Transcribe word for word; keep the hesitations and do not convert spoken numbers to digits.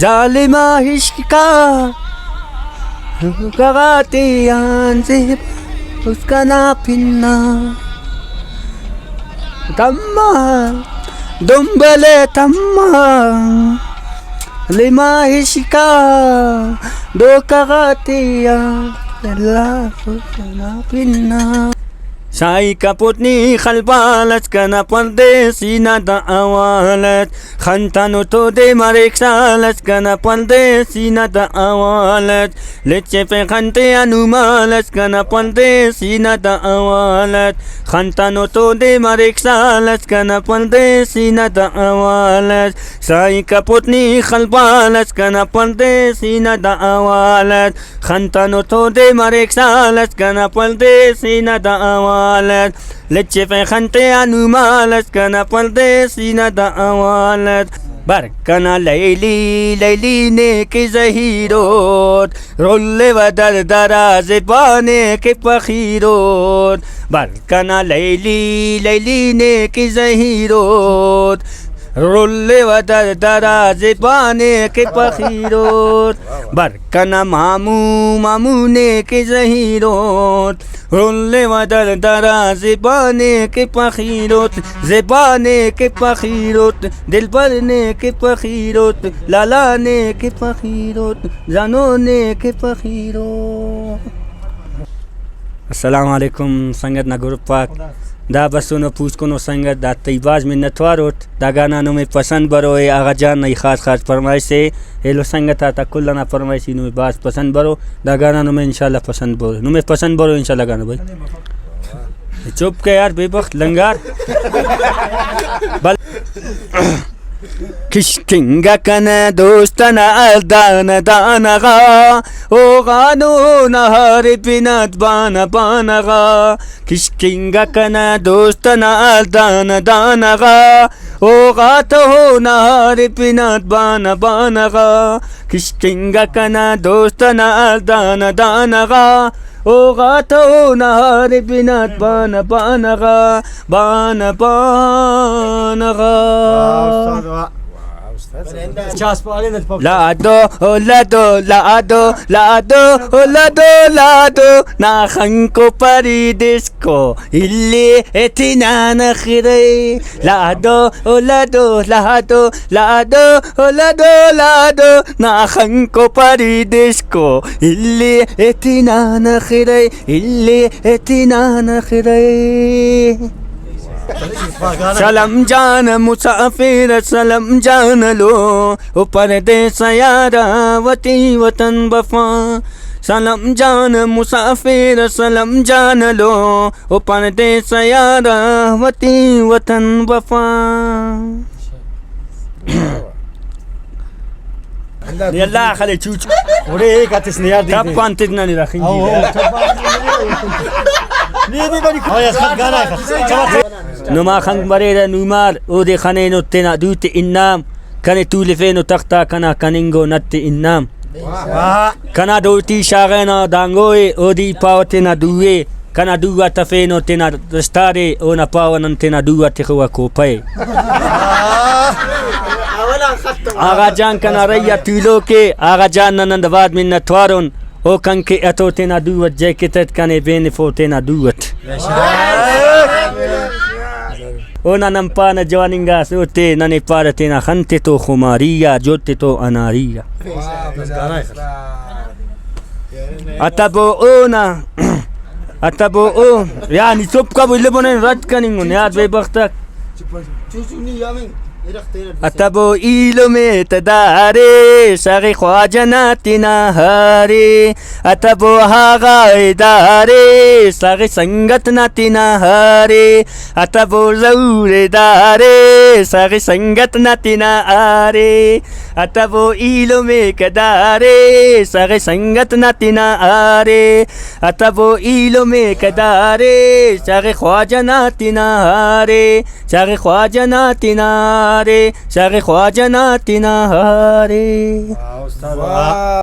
ظالم عشق کا غاتے آن زیب اس کا نا پنا۔ تما دمبل تما لما عشق کا دھوکہ غاتے آن اللہ اس کا نا پنا۔ سائی کپوت نی خلبال اس کنا پردیسی نا دا اوالت۔ خنتنو تو دے مریک سال اس کنا پردیسی نا دا اوالت۔ لچے پہ خنتے انومال اس کنا پردیسی نا دا اوالت۔ خنتنو تو دے مریک سال اس کنا پردیسی نا دا اوالت۔ سائی کپوت نی خلبال اس کنا پردیسی نا دا اوالت۔ خنتنو تو دے مریک سال اس کنا پردیسی نا دا اوالت۔ لچفہ خنتے آ نومال اس کنا پردیسی نا دا اوالت۔ بر کنا لیلی، لیلی نے کہ زہیروت۔ رول و در دراز پانے کہ پخیروت۔ بر کنا لیلی، لیلی نے کہ زہیروت۔ رول و در دراز پانے کہ پخیروت۔ بر کنا مامو، مامو نے کہ زہیروت۔ رول و در دراز پانے کہ پخیروت۔ زبانے کہ پخیروت۔ دلبر نے کہ پخیروت۔ لالا نے کہ پخیروت۔ زنو نے کہ پخیروت۔ السلام علیکم سنگت نا گروپ آک۔ دا بسونو پوسکنو سنگت، دا تئی بھاز منت وار اٹ۔ دا گانا نمے پسند برو اے آغا جان نا ای خاص خاص فرمائش اے۔ ایلو سنگت آتا کل انا فرمائش ای نمے بھاز پسند برو۔ دا گانا نمے انشاءاللہ پسند برو۔ نمے پسند برو انشاءاللہ گانا بھائی۔ چپ کے یار بے بخت لنگار۔ بل کشکنگا کنا دوست نا دانہ دانہ غا، او غانو نہار بنات بانہ بانہ غا۔ کشکنگا کنا دوست نا دانہ دانہ غا، او غاتو نہار بنات بانہ بانہ غا۔ کشکنگا کنا دوست نا دانہ دانہ غا، او غاتو نہار بنات بانہ بانہ غا، بانہ بانہ غا۔ واہ، استاد، واہ۔ واہ، استاد۔ چاس پارے نت پاپ۔ لادو، او لادو، لادو، لادو، او لادو، لادو، نا خنکو پری دسکو، الی ایتینا نخرے۔ لادو، او لادو، لادو، لادو، او لادو، لادو، نا خنکو پری دسکو، الی ایتینا نخرے، الی ایتینا نخرے۔ سلام جان مسافر، سلام جان لو، او پردیس یارا وتی وطن بفا۔ سلام جان مسافر، سلام جان لو، او پردیس یارا وتی وطن بفا۔ اے اللہ خلے چوچ۔ اوڑے ایک آتس نے یار دی۔ ٹپ پان تدنا نے رکھیں او، جی۔ او، ٹپ پان۔ نی دی بڑی۔ او یار، خط گانا ہے۔ نما خنک مریرہ نومار، اودے خنینو تینا دوتے انعام، کنے تولفینو تخت آ کنا کننگو نت انعام۔ واہ۔ کنا دوٹی شاغینو دانگوئے، اودی پاوہ تینا دوئے۔ کنا دو آ تفینو تینا دستارے، اونا پاوہ نن تینا دو آ تخوہ کوپہ ءِ۔ آغا جان کنا رہی آ تولوک ءِ، آغا جان نن انت بھاز منت وارون۔ او کنکے اتو تینا دو اٹ جیکٹ اٹ کنے بینفو تینا دو اٹ۔ اونا نن پانہ جوان انگا اسہ اوتے ننے پارہ تینا خن تتو خماری آ، جوت تتو اناری آ۔ اتبو اونا، اتبو او، یعنی چپ کبو، البو نن رد کننگن یار بے بختک۔ اتبو ایلم ءِ تدارے، ساغ خواجہ نا تینا ہارے۔ اتبو آغا ادارے، ساغ سنگت نا تینا ہارے۔ اتبو زور ادارے، ساغ سنگت نا تینا ہارے۔ اتبو ایلم ءِ کدارے، ساغ سنگت نا تینا ہارے۔ اتبو ایلم ءِ کدارے، ساغ خواجہ نا تینا ہارے۔ ساغ خواجہ نا تینا ہارے، ساغ خواجہ نا تینا ہارے۔ واہ، استاد، واہ۔